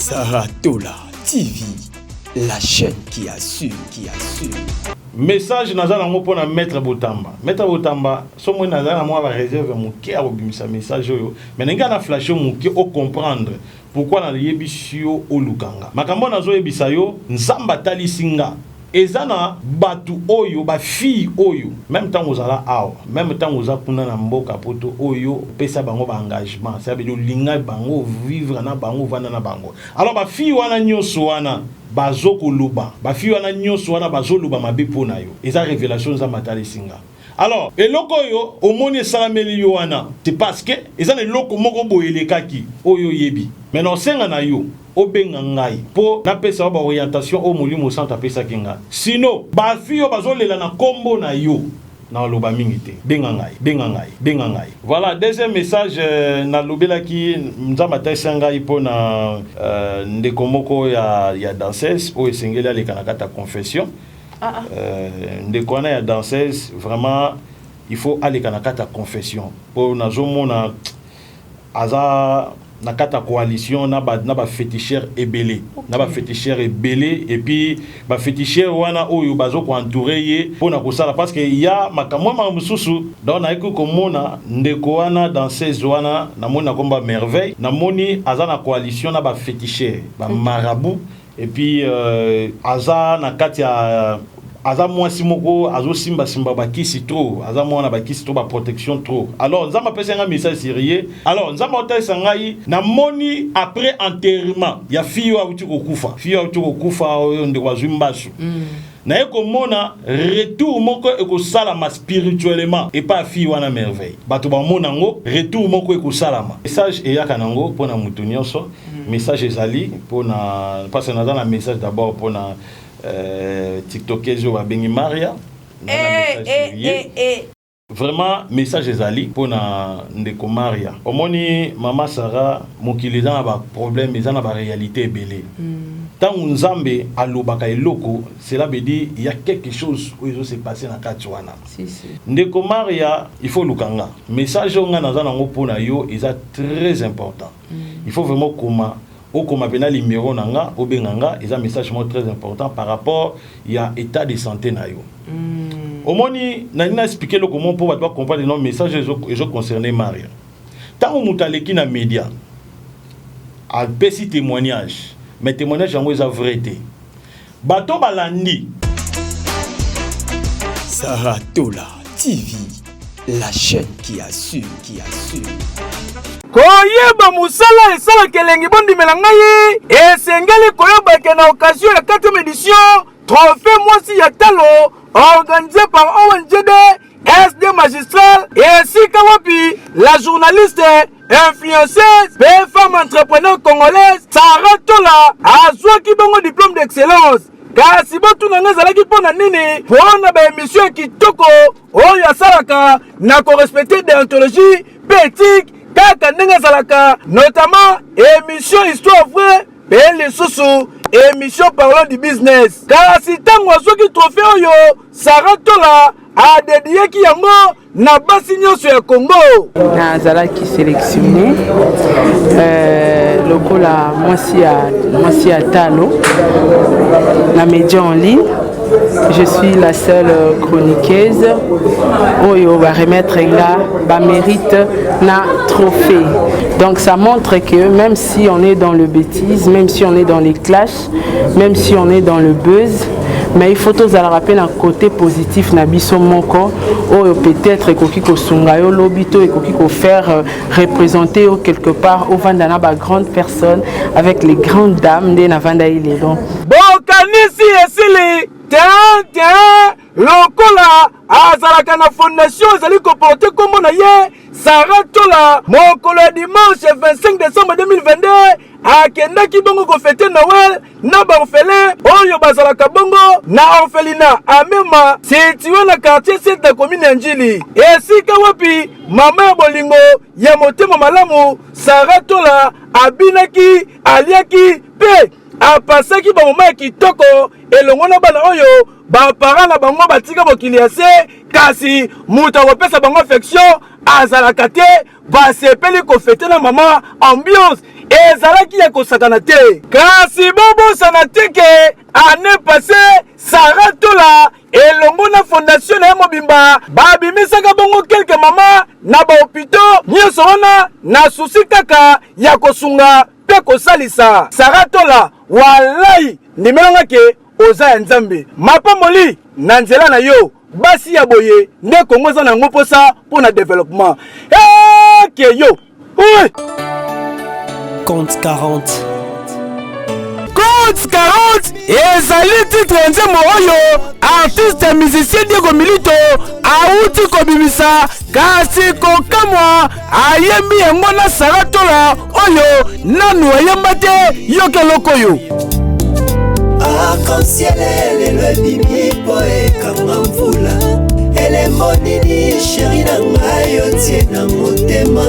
Sarah Tola TV, la chaîne qui assure, qui assure. Message naza nango mpona Maître Botamba. Maître Botamba, somoi naza na mwa baréserve moke ya kobimisa message oyo, mais ndenge na flash moke, ocomprendre pourquoi nayebisi yo olukanga. Makambo nazoyebisa yo, Nzambe atalisi nga eza na bato oyo, bafille oyo, même ntango ozala awa, même ntango oza kuna na mboka Poto, oyo opesa bango baengagement, ça veut dire olinga bango, vivre na bango, ovanda na bango. Alors bafille wana nyonso wana bazokoloba, bafille wana nyonso wana bazoloba mabe mpo na yo. Eza révélation Nzambe atalisi nga. Alors eloko oyo omoni esalameli yo wana, c'est parce que eza na eloko moko boye elekaki oyo oyebi. Mais na osenga na yo obenga ngai mpo napesa yo baorientation oyo Molimo Santo apesaki ngai. Sino bafille oyo bazolela na nkombo na yo, naloba mingi te. Benga ngai, benga ngai, benga ngai. Voilà, deuxième message, nalobelaki, Nzambe atalisa ngai mpo na ndeko moko ya danseuse oyo esengeli aleka na kati ya confession. Ndeko wana ya danseuse, vraiment il faut aleka na kati ya confession, mpo nazomona aza na kati ya coalition na baféticheur ebele, na baféticheur ebele. Et puis baféticheur wana oyo bazokoentourer ye mpona kosala, parce que ya makambo makambo mosusu. Donc nayeki komona ndeko wana danseuse wana, namoni na komba Merveille, namoni aza na coalition na baféticheur, bamarabout. Et puis aza na kati ya, aza mwasi moko azosimbasimba bakisi trop, aza mwana bakisi trop, baprotection trop. Alors Nzambe apesi nga message sérieux. Alors Nzambe aotalisa ngai, namoni après enterrement ya fille oyo awuti kokufa, fille oyo awuti kokufa, oyo ndeko azwi mbasu. Naye komona retour moko ekosalama spirituellement epai ya fille wana Merveille. Bato bamona yango, retour moko ekosalama. Message eyaka nango mpona moto nyonso. Message ezali mpona, parce naza na message d'abord mpona tiktokeuse oyo babengi Maria. Eh, eh, eh. Vraiment message ezali mpona ndeko Maria. Omoni mama Sara, mokili eza na baproblème, eza na baréalité ebele. Ntango Nzambe alobaka eloko, cela veut dire il y a quelque chose oyo ezose passer na kati wana. Si, si. Ndeko Maria, il faut luka nga. Message oyo nga naza nango mpona yo eza très important. Il faut vraiment koma, okoma mpena numéro na nga, obenga nga. Eza message moko très important par rapport ya état de santé na yo. Omoni, nalingi na expliquer eloko mo mpo bato bacomprendre. Non, message ezoconcerne Maria. Ntango moto aleki na média, apesi témoignage, mais témoignage yango eza vrai te, bato balandi. Sarah Tola TV, la chaîne qui assure, qui assure. Koyeba mosala esalaka elengi. Bondimela ngai, esengeli koyebake na occasion ya 4e édition Trophée Mwasi ya Talo organisé par ONGD SD Magistral, esika wapi la journaliste, influenceuse mpe femme entrepreneur congolaise Sara Tola azwaki bongo diplôme d'excellence. Kasi botuna nga, ezalaki mpo na nini? Mpo na baémission ya kitoko oyo asalaka na korespecter déontologie mpe éthique kaka ndenge ezalaka, notamment émission Histoire Vraie mpe lisusu émission Parlons du Business. Kasi ntango azwaki trophée oyo, Sara Tola adédiaki yango na basi nyonso ya Congo. Nazalaki sélectionné lokola mwasi ya talo na média en ligne. Je suis la seule chroniqueuse oyo baremettre nga bamérite na trophée. Donc ça montre que même si on est dans le bêtise, même si on est dans les clashs, même si on est dans le buzz, mais il faut tozalaka mpe na côté positif na biso moko oyo peut-être ekoki kosunga yo lobi to ekoki kofaire représenter yo quelque part, ovanda na bagrande personne, avec les grandes dames nde navanda ye lelo. Bokanisi esili te te. Lokola azalaka na fondation ezali koporter nkombo na ye, Sara Tola, mokolo ya dimanche 25 décembre 2022 akendaki bongo kofêter Noël na baorphelin oyo bazalaka bongo na orphelinat Amema, situé na quartier 7 na commune ya Njili, esika wapi mama ya bolingo ya motema malamu Sara Tola abinaki, aliaki mpe apasaki bamoma ya kitoko elongo na bana oyo. Ba parents na bango batika mokili ya se, kasi moto akopesa bango affection azalaka te. Basepeli kofêter na mama, ambiance ezalaki ya kosakana te. Kasi bobosana te ke année passée, Sara Tola elongo na fondation na ye mobimba babimisaka bongo quelques mama na bahôpitaux nyonso wana, na souci kaka ya kosunga mpe kosalisa. Sara Tola, walai, ndimelanga ke oza ya Nzambe, mapamboli na nzela na yo. Basi ya boye nde Kongo eza nango mposa mpo na développement. Eke yo oui. Compte 40. Compte 40 ezali titre ya nzembo oyo artiste musicien Diego Milito awuti kobimisa. Kasi kokamwa, ayembi yango na Sara Tola oyo nanu ayemba te. Yoka eloko oyo. Arc-en-ciel lelo ebimi mpo ekanga mvula. Elembo nini, chéri na ngai, otie na motema?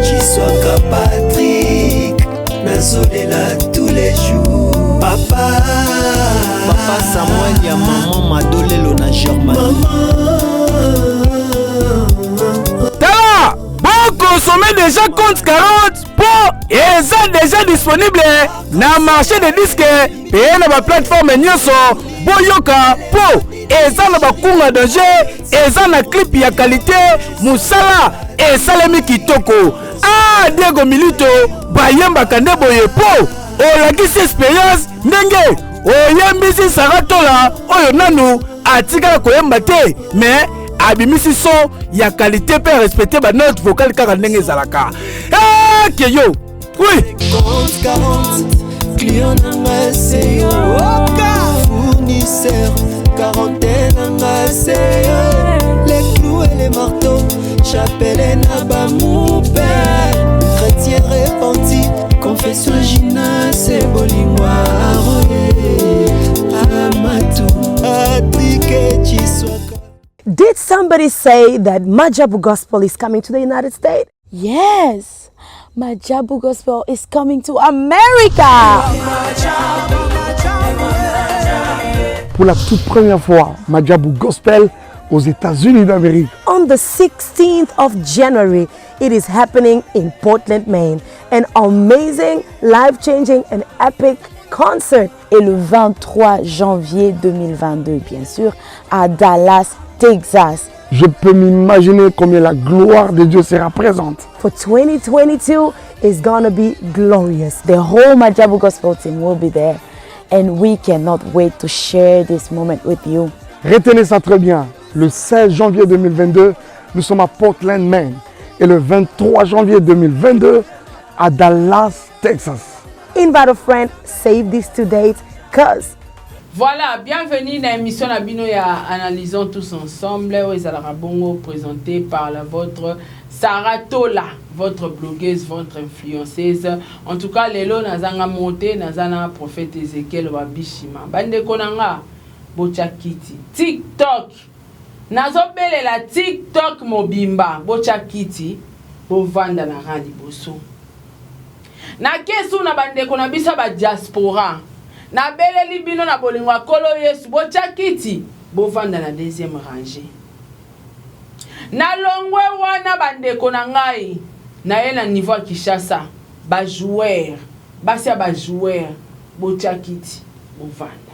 Ciswaka Patrik, nazolela tous les jours, papa. Papa Samuel ya mama Madolelo na Germanie. Tala, bokonsommer déjà Compte 40 mpo eza déjà disponible na marché de disque mpe na baplateforme nyonso. Boyoka mpo eza na bakunga danger, eza na clip ya qualité, mosala esalemi kitoko. Ah, Diego Milito, bayembaka nde boye mpo olakisi expérience ndenge oyembisi Sara Tola oyo nanu atikala koyemba te, mais abimisi son ya qualité mpe respecte banote vocale kaka ndenge ezalaka. Eke yo oui. Compte 40, client na nga se yo, fournisseur quarantaine na nga se yo, les clous et les marteaux, chapelet na bamupe, chrétien repenti, confession gymnase, bolingo aroye amatu atrike Chiswaka. Did somebody say that Majabu Gospel is coming to the United States? Yes, Majabu Gospel is coming to America. Pour la toute première fois, Majabu Gospel aux États-Unis d'Amérique. On the 16th of January, it is happening in Portland, Maine. An amazing, life changing, and epic concert. Et le 23 janvier 2022, bien sûr, à Dallas, Texas. Je peux m'imaginer combien la gloire de Dieu sera présente. For 2022 is gonna be glorious. The whole Majabu Gospel team will be there and we cannot wait to share this moment with you. Retenez ça très bien. Le 16 janvier 2022, nous sommes à Portland, Maine. Et le 23 janvier 2022, à Dallas, Texas. Invite a friend, save these two dates, 'cause Voilà, bienvenue dans l'émission na bino ya Analysons tous ensemble, oyo ezalaka bongo présenté par la votre Sarah Tola, votre blogueuse, votre influenceuse. En tout cas, lelo nazanga monté, nazana prophète Ezekiel Wabishima. Bandeko na nga, botya kiti. TikTok. Nazobelela TikTok mobimba, botya kiti, bovanda na rang liboso. Na kesu na bandeko na biso ba diaspora. Nabeleli bino na bolingo ya Nkolo Yesu, botya kiti, bovanda na deuxième rangée. Nalongwe wana, bandeko na ngai, naye na niveau ya Kinshasa, bajoueur, basi ya bajoueur, botya kiti, bovanda.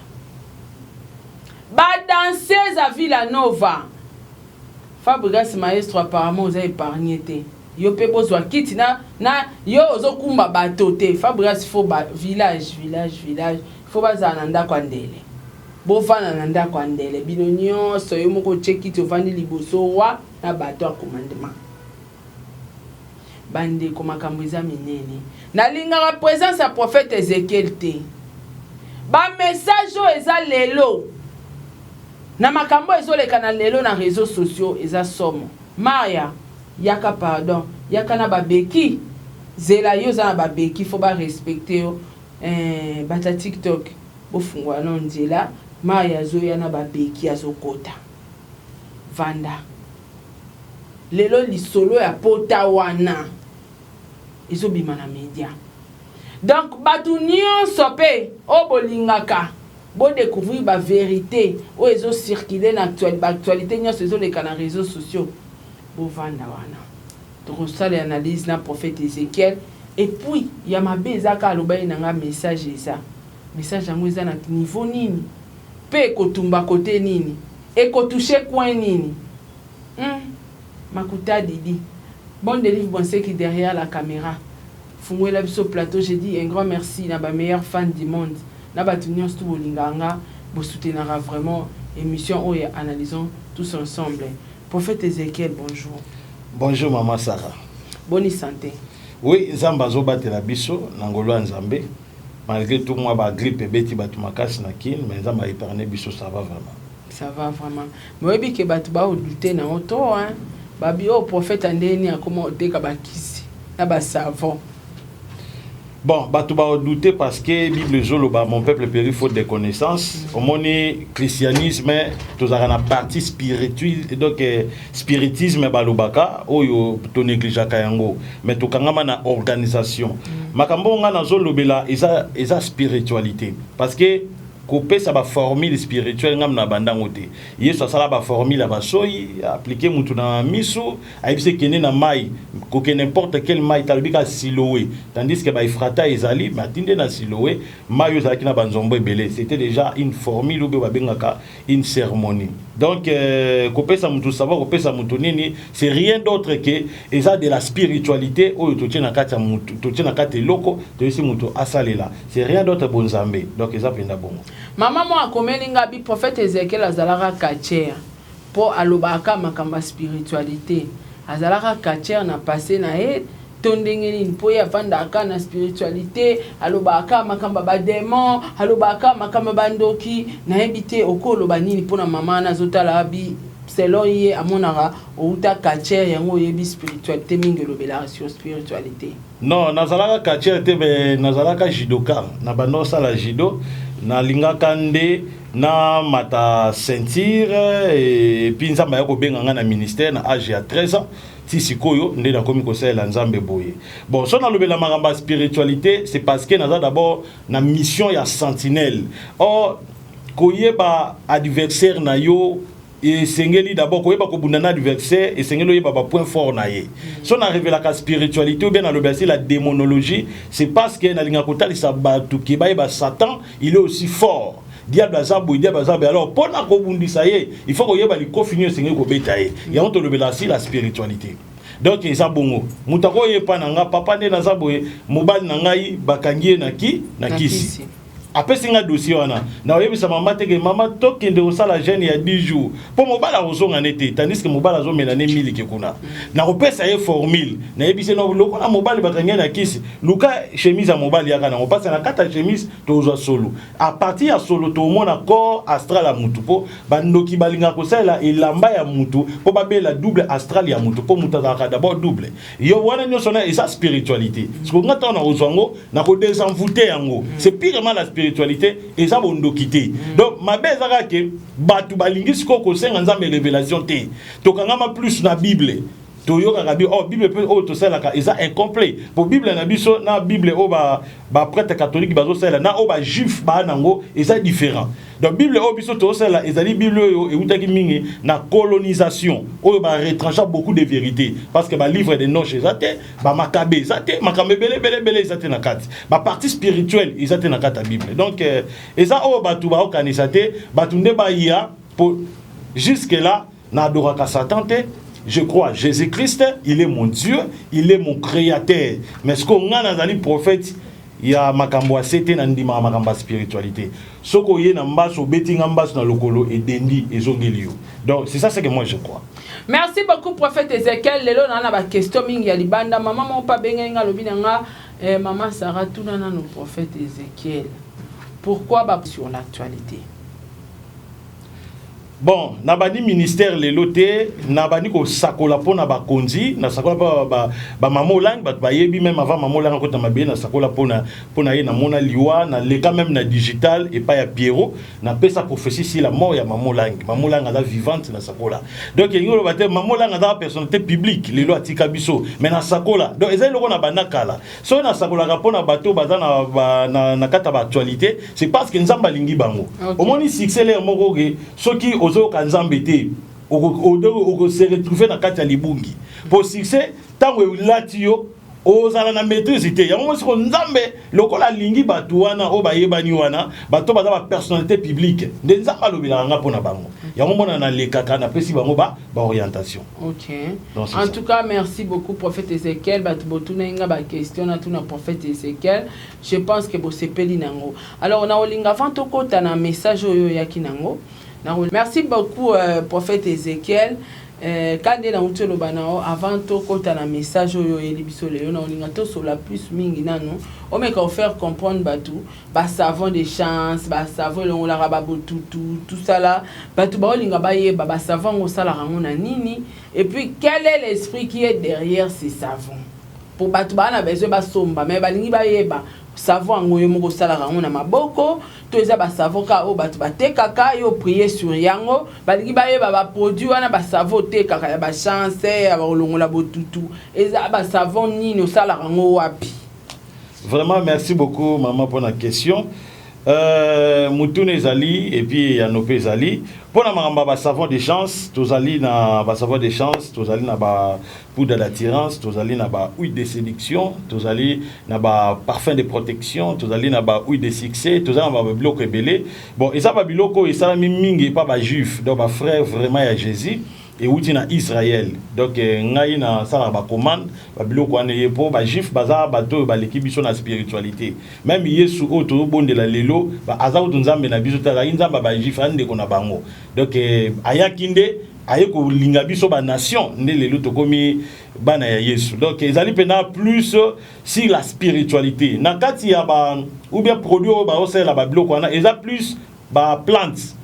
Badanseuse ya Villa Nova, Fabrigas Maestro, apparemment oza épargne te. Yo mpe bozwa kiti na yo, ozokumba bato te. Fabrigas, faut ba village, village, village, faut bazala na ndako ya ndele, bovanda na ndako ya ndele bino nyonso. Yo moko otie kiti, ovandi liboso wa na bato ya commandement. Bandeko, makambo eza minene. Nalingaka présence ya prophète Ezekiel te. Bamessage oyo eza lelo na makambo ezoleka na lelo na réseaux sociaux eza somo. Maria, yaka, pardon, yaka na babeki. Zela, yo oza na babeki, faut barespecter yo. Bato ya TikTok, bofungola no nzela. Maria azoya na babeki, azokota. Vanda. Lelo lisolo ya pota wana ezobima na media, donc bato nyonso mpe oyo bolingaka. Bo découvrir ba verite oyo ezo circuler na ba actualites nionso ezo leka na reseaux sociaux. Bo vanda wana. Toko sala analyse na prophète Ezechiel et puis ya mabe eza kaka alobaki na nga message eza. Message yango eza na niveau nini? Pe eko tumba cote nini? Eko toucher coin nini? Hum Makuta Didi. Bon delive Bonseki derrière la camera. Fungolela biso plateau je dis un grand merci na ba meilleurs fans du monde na batu nionso tout bolingaka nga bo soutenaka vraiment emission oyo ya analysons tous ensemble prophète Ezechiel bonjour. Bonjour maman Sarah. Boni sante? Oui Nzambe azobatela biso na ngolu ya Nzambe malgre tout mwa ba grippe ebeti batu makasi na kin mais Nzambe a epargne biso ça va vraiment. Ça va vraiment mais oyebi ke batu bao doute na yo trop hein babi oyo prophète ya ndenge nini akoma oteka ba kisi na ba savon. Bon batu bao doute parce que bible ezoloba mon peuple périt faute de connaissance mm. Omoni christianisme tozalaka na partie spirituelle donc eh, spiritisme balobaka oyo to négligeaka yango mais tokangama na organisation mm. Makambo oyo ngai nazolobela eza, eza spiritualité parce que Kopesa ba formule spirituelle nga na banda ngo te. Yesu asala ba formule ya ba soyi, appliquer mutu na misu, ayebisi ye kende na mayi, kokende n'importe quel mayi te alobi kaka Siloe. Tandis que ba Ephrata ezali mais atindi ye na Siloe, mayi oyo ezalaki na ba nzombo ebele. C'etait dejà une formule ou bien babengaka une ceremonie. Donc kopesa mutu savon, kopesa mutu nini, c'est rien d'autre que eza de la spiritualite oyo totie na kati ya mutu, totie na kati eloko, toyebisi mutu asalela. C'est rien d'autre bonzambe donc eza penda bongo. Maman moko akomeli nga abi prophète Ezechiel azalaka catcheur po alobaka kaka makambo ya spiritualite azalaka catcheur na passe na ye to ndenge nini po ye afandaka kaka na spiritualite alobaka kaka makambo ya ba demon alobaka kaka makambo ya ba ndoki nayebi te okoki oloba nini pona maman wana azotala abi selon ye amonaka owuta catcheur yango oyebi spiritualite mingi olobelaka sur spiritualite. Non nazalaka catcheur te mais nazalaka judoka na banda osala judo nalingaka nde na mata ceinture et puis nzambe aya kobenga nga na ministère na age ya 13 ans ti sikoyo nde nakomi kosalela nzambe boye bon so nalobela makambo ya spiritualité c'est parce que naza d'abord na mission ya sentinelle or koyeba adversaire na yo Esengeli d'abord koyeba kobunda na adversaire, esengeli oyeba ba points forts na ye. So na revelaka spiritualite ou bien nalobela si la demonologie, c'est parce que nalingaka kotalisa batu ke bayeba Satan, il est aussi fort. Diable aza boye, diable aza boye. Alors pona kobundisa ye, il faut koyeba likofi nini esengeli kobeta ye. Yango tolobelaka si la spiritualite. Donc eza bongo. Moto akoya epa na nga, papa nde naza boye, mobali na ngai bakangi ye na ki? Na kisi. Apesi nga dossier wana, nakoyebisa mama te ke mama tokende kosala jeune ya 10 jours po mobali akozonga ne te, tandis que mobali azomela ne miliki kuna. Nakopesa ye formule, nayebisi ye no lokola mobali bakangi ye na kisi, luka chemise ya mobali yaka nango parce que na kati ya chemise tokozwa solo. A partir ya solo tokomona corps astral ya mutu po ba ndoki balingaka kosalela elamba ya mutu po babela double astral ya mutu po mutu azalaka d'abord double. Yo wana nionso na eza spiritualite. Sikoyo nga tango nakozwa yango nako desenvoute yango. C'est purement la spiritualite, eza bondoki te. Donc mabe eza kaka ke batu balingi sikoyo kosenga Nzambe revelation te. Tokangama plus na Bible. Toyokaka bi oh Bible pe oyo tosalelaka eza incomplet. Po Bible na biso na Bible oyo ba ba prêtre catholique bazosalela na oyo ba juif baa nango eza different. Donc Bible oyo biso tozosalela ezali Bible oyo ewutaki mingi na colonisation oyo ba retrancha beaucoup de verites parce que ba livre de Noche eza te, ba Maccabee eza te, makambo ebele ebele ebele eza te na kati. Ba partie spirituelle eza te na kati ya Bible. Donc euh, eza oyo bato baokanisa te, bato nde baya po jusque là na adoraka Satan te. Je crois Jésus-Christ, il est mon Dieu, il est mon créateur. Mais ce qu'on a nazali prophète ya makambo ya se te na ndimaka makambo ya spiritualité soki oye na mbasu obeti nga mbasu na lokolo edendi ezongeli yo donc c'est ça ce que moi je crois. Merci beaucoup prophète Ezechiel lelo na na ba question mingi ya libanda maman moko pe abengaki nga alobi na nga eh, maman Sarah tuna nanu prophète Ezechiel pourquoi ba sur l'actualité. Bon, nabandi ministère lelo te. Nabandi kosakola mpo na bakonzi. Nasakola mpo bamama Olangi, bato bayebi. Même avant mama Olangi akota mabele, nasakola mpo na ye. Namona liwa, naleka même na digital epai ya Pierrot, napesa prophétie sur la mort ya mama Olangi. Mama Olangi aza vivante. Nasakola, donc elingi oloba te mama Olangi azaka personnalité publique lelo atika biso, mais nasakola. Donc eza eloko na banda kala. Soki nasakolaka mpo na bato baza na kati ya baactualité, c'est parce que Nzambe alingi bango. Omoni succès lere moko ke soki ozoyoka Nzambe te, okose retrouver na kati ya libungi, po succès ntango elati yo, ozala na maîtrise te. Yango siko Nzambe lokola alingi bato wana oyo bayebani wana, bato baza bapersonnalité publique, nde Nzambe alobelaka nga mpo na bango. Yango mona nalekaka, napesi bango baorientation. Ok. Donc, c'est En ça. tout cas, merci beaucoup, prophète Ezekiel. Bato botuna nga baquestion, natuna prophète Ezekiel. Je pense que bosepeli nango. Alors na olinga, avant tokota na message oyo oyaki nango, merci beaucoup, prophète Ezekiel. Ka nde nauti oloba na yo, avant tokota na message oyo oyeli biso lelo, na olinga tosola plus mingi nanu, omeka ofaire comprendre bato basavon de chance, basavon elongolaka babotutu, tout ça là. Bato baolinga bayeba basavon yango osalaka yango na nini, et puis quel est l'esprit qui est derrière ces savons, po bato baa na besoin basomba, mais balingi bayeba savon yango yo moko osalaka yango na maboko to eza basavon kaka oyo bato batekaka, yo prier sur yango. Balingi bayeba baproduit wana, basavon otekaka ya bachance, ya bakolongola botutu, eza basavon nini, osalaka yango wapi? Vraiment, merci beaucoup, maman, pour la question. Mutuna ezali et puis eyano mpe ezali. Mpo na makambo ya basavon de chance, tozali na basavon de chance, tozali na bapoudre d'attirance, tozali na bahuile de séduction, tozali na baparfum de protection, tozali na bahuile de succès, tozali na babiloko ebele. Bon, eza babiloko oyo esalami mingi epa bajuif, donc bafrère vraiment ya Jésus, euti na Israël. Donc ngai nasalaka bacommande babiloko wana ye, mpo bajuif baza bato oyo baleki biso na spiritualité. Même Yesu oyo tozobondela lelo, aza kutu Nzambe na biso te, azalaki Nzambe ya bajuif, aza ndeko na bango. Donc ayaki nde aye kolinga biso banation, nde lelo tokomi bana ya Yesu. Donc ezali mpena plus sur la spiritualité na kati ya ba ou bien produit oyo baosalela babiloko wana, eza plus baplante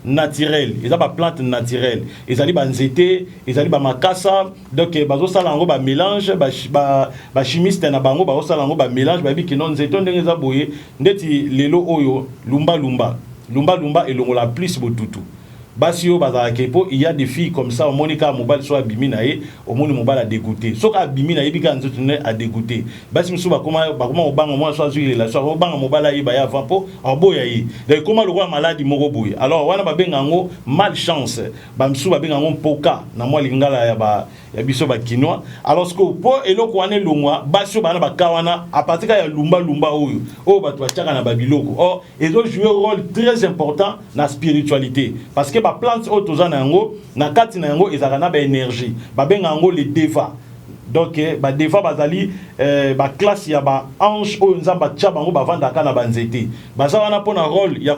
naturel, eza baplante naturelle, ezali banzete, ezali bamakasa. Donc bazosala yango bamélange, bachimiste na bango bazosala yango bamélange, bayebi kino nzete ndenge eza boye. Ndeti lelo oyo lumbalumba, lumbalumba elongola plus botutu. Basi oyo bazalaka, mpo il y a des filles comme ça, omoni kaka mobali so abimi na ye, omoni mobali adégoûté, soki abimi na yebi kaka nzoto ne adégoûté. Basi mosusu bakoma kobanga mwana so azwi relation, akobanga mobali ayeba ye avant mpo aboya ye. Donc ekoma lokola maladi moko boye. Alors wana babenga yango malchance, bamisusu babenga yango mpoka na mwa lingala ya biso bakinois. Alors siko mpo eloko wana elongwa, basi oyo bana baka wana, à partir ya lumbalumba oyo bato batiaka na babiloko, or ezojoue rôle très important na spiritualité, parce que baplante oyo toza na yango na kati na yango ezalaka na baénergie, babenga yango le deva. Donc badeva bazali baklasse ya baange oyo Nzambe atia bango, bavandaka na banzete. Baza wana mpona rôle ya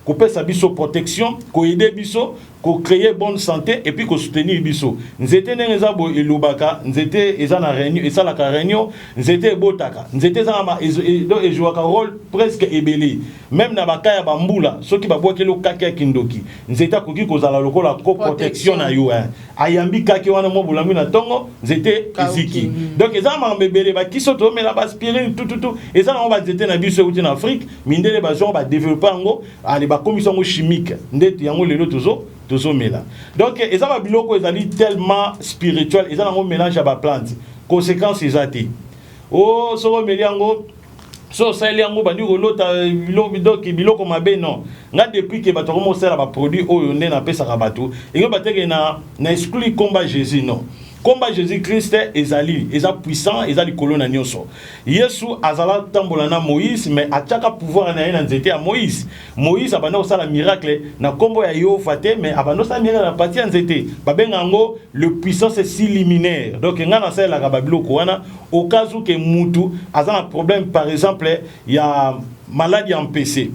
kopesa biso protection, koaider biso kocréer bonne santé et puis kosoutenir biso. Nzete ndenge eza boye, elobaka, nzete eza na réunion, esalaka réunion, nzete ebotaka, nzete eza na donc ejouaka rôle presque ebele. Même na baka ya bambula, soki babwakeli okaki ya kindoki, nzete akoki kozala lokola co-protection na yo, hein. Ayambi kaki wana, mwa bolambi na ntongo, nzete eziki. Donc eza makambo ebele. Bakisi oyo tozomela, baaspirine, tututu, eza nango banzete na biso euti na Afrique. Mindele bazwa yango, badéveloppe yango, ale bakomisa yango chimique, nde yango lelo tozomela. Donc eza babiloko ezali tellement spirituel, eza nango mélange ya baplante. Conséquence eza te o soki omeli yango, so osaleli yango, bandi kolota donc biloko mabe. Non, nga depuis ke bato akoma osala baproduit oyo nde napesaka bato enge bateke na exclure komba Jésus. Non, komba Jésus Christ ezali, eza puissant, eza likolo na nyonso. Yesu azala tambola na Moïse, mais atiaka pouvoir na ye na nzete ya Moïse. Moïse abanda kosala miracle na nkombo ya Yehova te, mais abanda kosala miracle na partir ya nzete. Babenga yango le puissance subliminaire. Donc ngai nasalelaka babiloko wana au cas où ke mutu aza na problème, par exemple ya maladie ya mpese.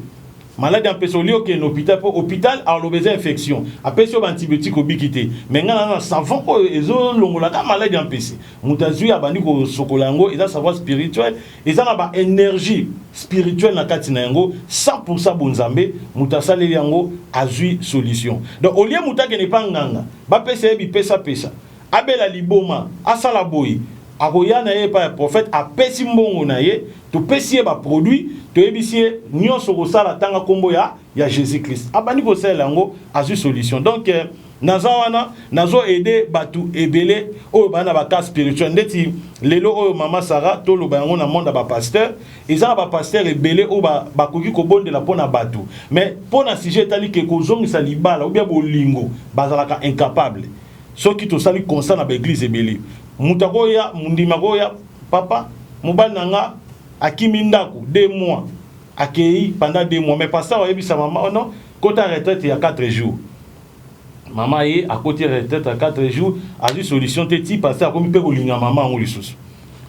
Maladi ya mpese, olie okende hôpital, mpo hôpital aloba eza infection, apesi yo baantibiotique, obiki te. Mais ngai naza na savon oyo ezolongolaka maladi ya mpese. Moto azwi, abandi kosokola yango, eza savon spirituel, eza na baénergie spirituelle na kati na yango, 100 bonzambe. Moto asaleli yango, azwi solution. Donc olie moto akende epa nganga, bapesa ye bipesapesa, abela liboma, asala boye, akoya na ye epai ya prophète, apesi mbongo na ye, topesi ye baproduit, toyebisi ye nyonso kosala, ntanga nkombo ya Jésus Christ, abandi kosalela yango, azwi solution. Donc naza wana, nazo aider bato ebele oyo baa na bacas spirituel. Ndeti lelo oyo, mama Sara, toloba yango na monde ya bapasteur, eza na bapasteur ebele oyo bakoki kobondela mpo na bato, mais mpo na sujet etali ke kozongisa libala ou bien bolingo, bazalaka incapable. Soki tosali constat na baeglise ebele, moto akoya, mondimi akoya: "Papa, mobali na nga akimi ndako 2 mois, akei pendant 2 mois." Mais pasteur ayebisa mama: "Oh non, kota retraite ya 4 jours." Mama ye akoti retraite ya 4 jours, azwi solution te, ti pasteur akomi mpe kolinga mama yango lisusu.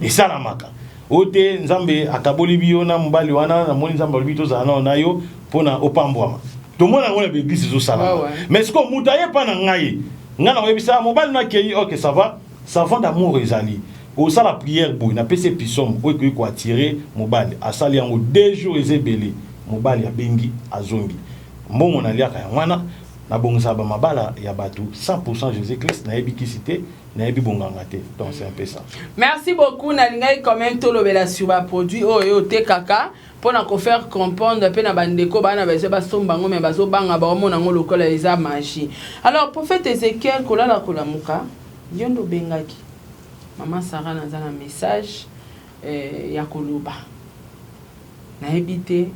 Esalamaka oyo te. Nzambe akaboli biyo na mobali wana, namoni Nzambe alobi tozala nao na yo mpona opambwama. Tomona yango na baeglise ezosalama. Mais sikoyo moto aye mpa na ngai, ngai na koyebisa mobali no akei, ok, ça va, savon d'amour ezali, osala prière boye, napesi episome oyo ekoki koattirer mobali. Asali yango 2 jours, eza ebele, mobali abengi, azongi. Mbongo naliaka yango wana, nabongisaka bamabala ya bato, 100 Jésus Christ. Nayebi kisi te, nayebi bonganga te, donc c'est un peu ça. Merci beaucoup. Nalingaki quand même tolobela sur baproduit oyo otekaka mpona kofaire comprendre mpe na bandeko baa na besoin basomba yango, me bazobanga, baomona yango lokola eza magie. Alors, prophète Ézéchiel, kolala kolamuka, yo nde obengaki mama Sara, naza na message ya koloba. Nayebi te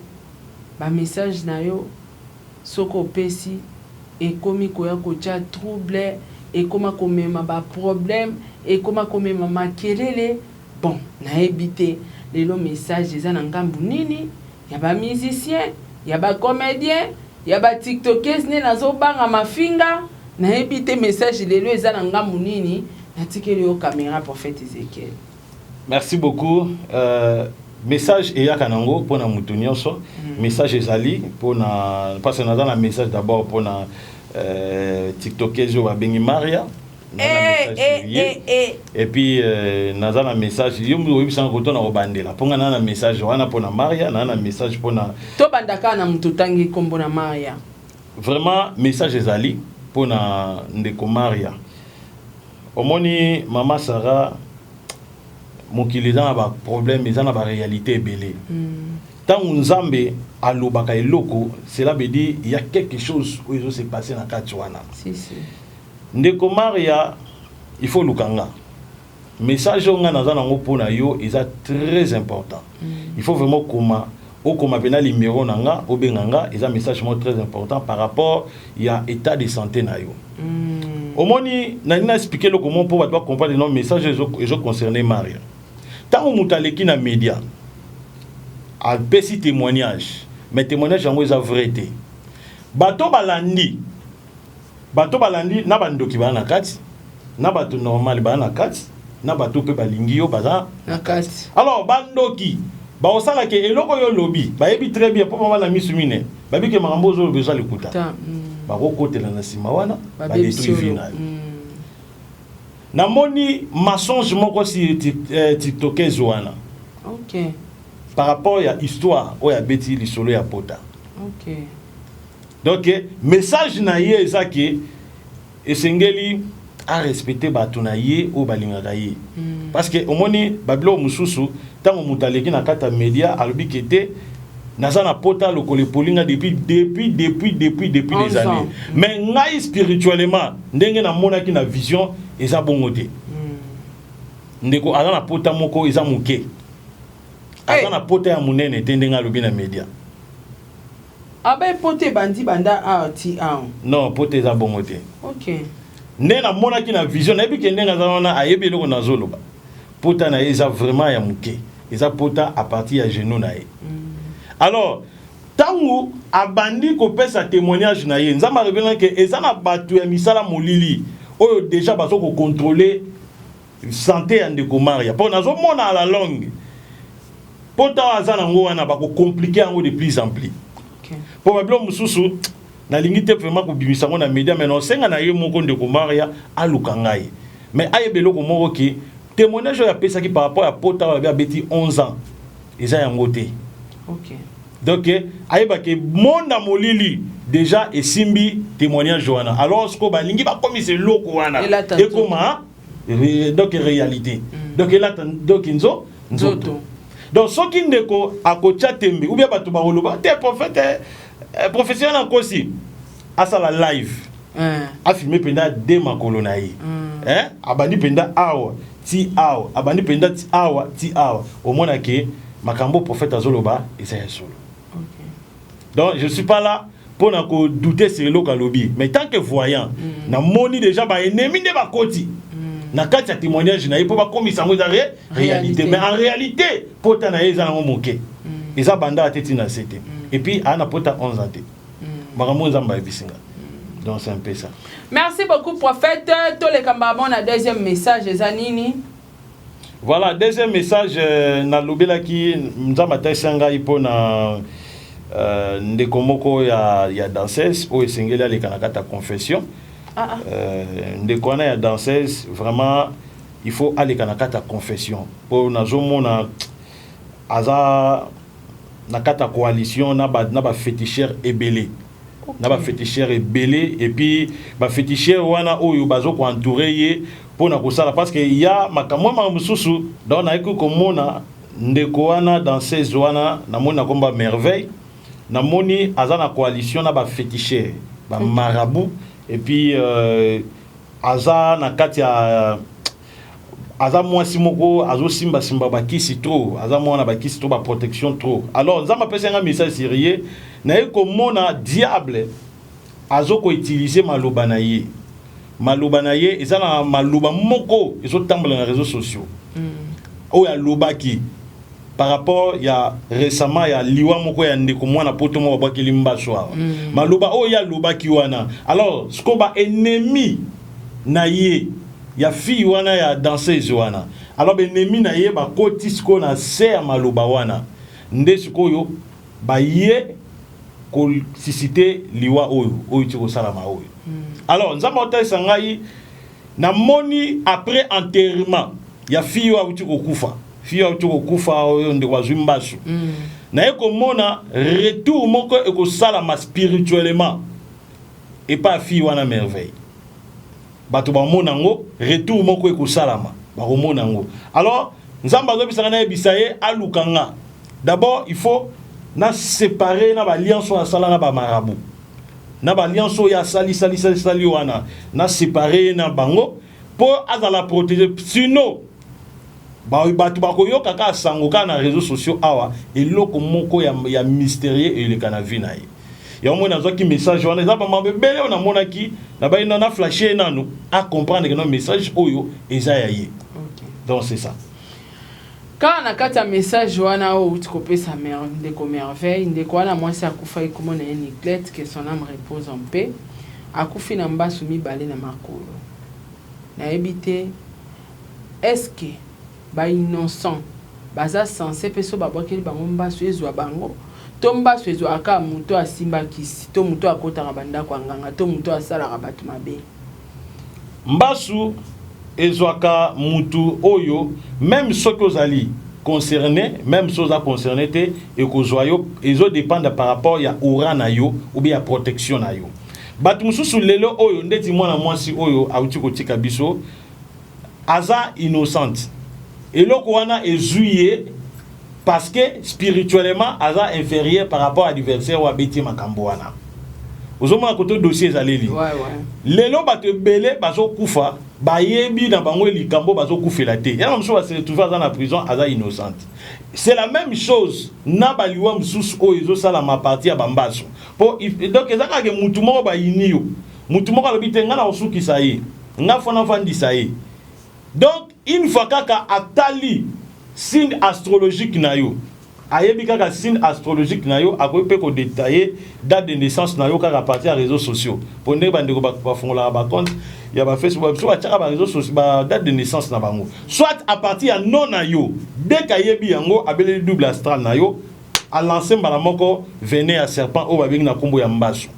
bamessage na yo soki opesi ekomi koya kotia trouble, ekoma komema baproblème, ekoma komema makelele. Bon, nayebi te lelo message eza na ngambu nini, ya bamusicien, ya bacomédien, ya batiktokese nde nazobanga mafinga. Nayebi te message lelo eza na ngambu nini. Natikeli yo caméra, prophète Ezekiel. Merci beaucoup. Message eyaka nango mpona moto nyonso. Message ezali mpona, parce que naza na message d'abord mpona tiktokese oyo babengi Maria. Eh, eh, eh, et puis naza na message, yo oyebisanga koto na kobandela mpo nga naza na message wana mpona Maria, naza na message mpona Tobanda kaka na moto otangi nkombo na Maria. Vraiment, message ezali mpona ndeko Maria. Omoni, mama Sara, mokili eza na baproblème, eza na baréalité ebele. Ntango Nzambe alobaka eloko, cela veut dire il y a quelque chose oyo ezose passer na kati wana. Si, si. Ndeko Maria, il faut luka nga. Message oyo nga naza nango mpo na yo eza très important. Il faut vraiment koma, okoma mpena numéro na nga, obenga nga. Eza message moko très important par rapport ya état de santé na yo. Omoni, nalingi na expliquer eloko moko mpo bato bacomprendre. Non, message ezoconcerne Maria. Ntango moto aleki na média, apesi témoignage, mais témoignage yango eza vrai te, bato balandi, bato balandi na bandoki baa na kati, na bato normal baa na kati, na bato mpe balingi yo baza na kati. Alors bandoki bakosalaka eloko oyo olobi, bayebi très bien mpo mama na misu mine bayebi ke makambo ozoloba eza likuta. Bakokotela na nsima wana, badétruire vie na yo. Namoni mensonge moko si tiktokese wana par rapport ya histoire oyo abeti lisolo ya pota. Donc message na ye eza ke esengeli arespecte bato na ye oyo balingaka ye, parce que omoni babiloko mosusu, ntango moto aleki na kati ya média, alobi ke te, naza na pota lokolo epolinga depuis des années. Mais ngai spirituellement, ndenge namonaki na vision, eza bongo te. Ndeko aza na pota moko eza moke, aza na pota ya monene te ndenge alobi na média. Abe pota ebandi banda awa ti awa. Non, pota eza bongo te. Nde namonaki na vision, nayebi ke ndenge aza wana, ayebi eloko nazoloba. Pota na ye eza vraiment ya moke, eza pota à partir ya genou na ye. Alors ntango abandi kopesa témoignage na ye, Nzambe arevelaki ke eza na bato ya misala molili oyo déjà bazo kocontrôler santé ya ndeko Maria, mpo nazomona à la longue pota oyo aza nango wana bakocompliquer yango de plus en plus. Mpo babiloko mosusu nalingi te vraiment kobimisa yango na média, mais naosenga na ye moko, ndeko Maria, aluka ngai. Mais ayeba eloko moko ke témoignage oyo apesaki par rapport ya pota oyo abeti 11 ans eza yango te. Donc ayeba ke monde ya molili déjà esimbi témoignage wana. Alors sikoyo balingi bakomisa eloko wana ekoma donc réalité, donc elata donc nzoto. Donc soki ndeko akotia tembe ou bien bato bakoloba te, prophète, professeur na nkosi asala live, afilme mpenza de makolo na ye, abandi mpenza awa ti awa, abandi mpenza ti awa ti awa, omona ke makambo prophète azoloba eza ya solo. Donc je suis pas là mpona kodouter sur eloko alobi, mais tant que voyant, namoni déjà baennemi nde bakoti na kati ya témoignage na ye mpo bakomisa yango eza réalité. Mais en réalité, pota na ye eza nango moke, eza bandaka te, ntina se te, et puis aa na pota 11 ans te. Makambo Nzambe ayebisi nga, donc c'est un peu ça. Merci beaucoup, prophète. Toleka mbamo na deuxième message, eza nini? Voilà, deuxième message, nalobelaki Nzambe atalisi ngai mpona ndeko moko ya danseuse oyo esengeli aleka na kati ya confession. Ndeko wana ya danseuse, vraiment il faut aleka na kati ya confession, mpo nazomona aza na kati ya coalition na baféticheur ebele, na baféticheur ebele. Et puis baféticheur wana oyo bazokoentoure ye mpona kosala, parce que ya makambo mwa mosusu. Donc nayeki komona ndeko wana danseuse wana, namoni na komba Merveille, namoni aza na coalition na baféticheur, bamarabout, et puis aza na kati ya, aza mwasi moko azosimbasimba bakisi trop, aza mwana bakisi trop, baprotection trop. Alors Nzambe apesi nga message sérieux. Naye komona diable azokoutiliser maloba na ye. Maloba na ye eza na maloba moko ezotambola na réseaux sociaux oyo alobaki par rapport ya récemment ya liwa moko ya ndeko mwana poto moko babwakeli mbaso awa. Maloba oyo ye alobaki wana, alors sikoyo baennemi na ye, ya fille wana ya danseuse wana, alors baennemi na ye bakoti sikoyo na se ya maloba wana, nde sikoyo baye kosusciter liwa oyo ti kosalama oyo. Alors Nzambe aotalisa ngai, namoni après enterrement ya fille oyo awuti kokufa, fille oyo awuti kokufa, oyo ndeko azwi mbasu, naye komona retour moko ekosalama spirituellement epai ya fille wana Merveille. Bato bamona yango, retour moko ekosalama, bakomona yango. Alors Nzambe azobisanga nayebisa ye aluka nga. D'abord il faut na séparer na baalliance oyo asala na bamarabout, na baalliance oyo asali sali sali sali wana, na séparer na bango mpo azala protégé. Sinon bato bakoyoka kaka sango kaka na réseaux sociaux awa, eloko moko ya mystérieux eleka na vie na ye. Yango moi nazwaki message wana, eza bamambo ebele oyo namonaki, nabai na flashe ye nanu acomprendre ke no message oyo eza ya ye. Donc c'est ça. Kaka na kati ya message wana oyo outi kopesa, ndeko Merveille, ndeko wana mwasi akufaki, komona ye Niclette, que son âme repose en paix, akufi na mbasu mibale na makolo. Nayebi te, est-ce que bainnocent baza censé mpe so babwakeli bango mbasu ezwa bango, to mbasu ezwaka kaka moto asimba kisi, to moto akotaka bandako ya nganga, to moto asalaka bato mabe? Mbasu ezwaka mutu oyo, même soki ozali concerné, même soki oza concerné te, ekozwa yo. Ezodépendre par rapport ya aura na yo ou bien ya protection na yo. Bato mosusu lelo oyo, ndeti mwana mwasi oyo awuti kotika biso, aza innocente, eloko wana ezwi ye parce que spirituellement aza inférieur par rapport à adversaire oyo abeti makambo wana. Ozomona koto dossier ezaleli lelo, bato ebele bazokufa, bayebi na bango likambo bazokufela te. Yana mosusu base retrouve aza na prison, aza innocente. C'est la même chose na baliwa mosusu oyo ezosalama partir ya bambaso. Po donc eza kaka mutu moko bayini yo, mutu moko alobi te, ngai na kosukisa ye, nga fo nafandisa ye. Donc une fois kaka atali signe astrologique na yo, ayebi kaka signe astrologique na yo, akoki mpe kodétailler date de naissance na yo kaka à partir ya réseaux sociaux, mpo ndenge bandeko bafungolaka bacompte ya bafacebook, biso batiaka baréseaux sociaux badate de naissance na bango, soit à partir ya nom na yo. Dès que ayebi yango, abeleli double astral na yo. Alance mbala moko venin ya serpent oyo babengi na nkombo ya mbasu.